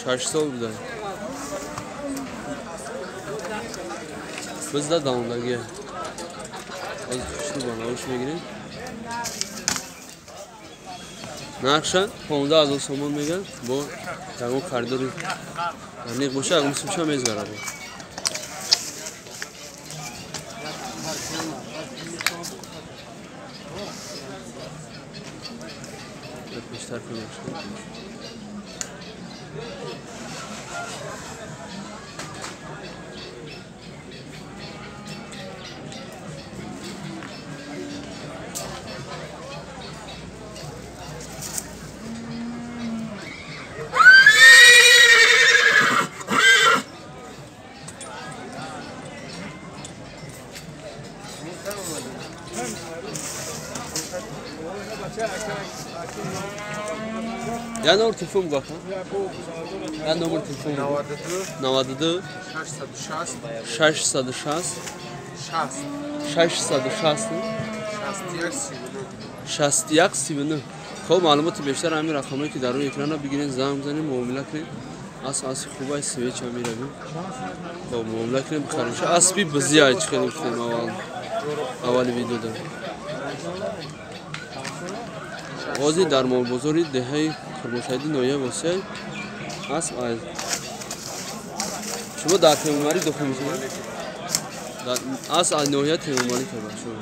6 сол буда. Бизда давондагия. Ҳозир хушрӯ ба навош мегирем. Нархша 15,000 сомон меган. Бо ягон харидори аниқ боша, ягон сумша мезгарад. Пештар кунем. Я номер телефон баха. Я номер телефон. 92 606 606 61 39. Хоб, маълумоти бештар ҳамин рақамҳое ки дар рӯи экрана бигиред, занг бизанед, муомила кунед. Аси хубай свеча меравем. Хоб, муомила кунед, бихарем. Аспи бизия чӣ хеле гуфтем аввали видеода. Ҳозир дар молбозори деҳаи Қурбоншаҳиди ноҳияи Восеъ асп аз шумо дар Темурмалик дохил мешавед? Асп аз ноҳияи Темурмалик аст шумо.